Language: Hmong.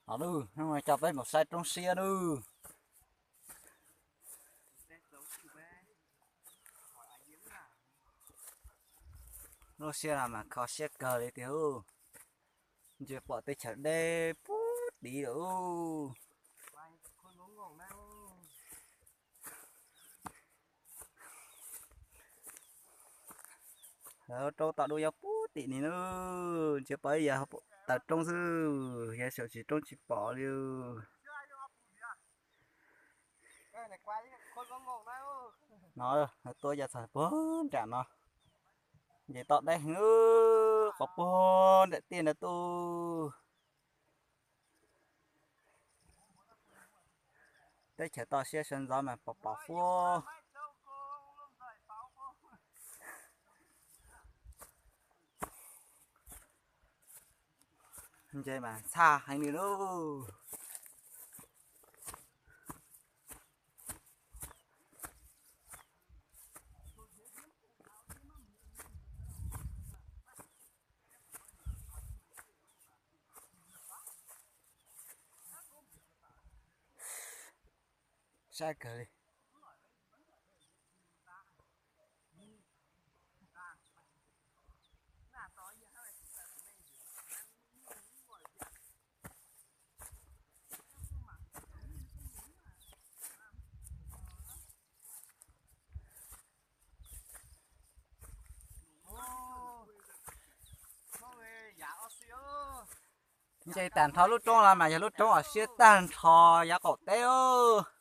Los nawb, hnub no coj peb mus saib roob siab nawb. Lub siab no mas kho siab kawg li tiag. Ntsia pom teb chaws deb puag tid lawm. Lawv roob tom dub nyob puag tim ni nawb. Ntsia pom ib yam taws roob xwb, yog saum tsis roob tsis pom li. No tuaj ya txog puag nram no, nce toj deb heev, qhov puag nram tiaj ntawd tuaj. Teb chaws toj siab sawv ntxov mas pom pom huab. Ntses mas ntxhab heev li lauj. Sab kawg li. Ntses tag nrho lub roob no mas yog lub roob uas siab tag nrho yav qaum teb os.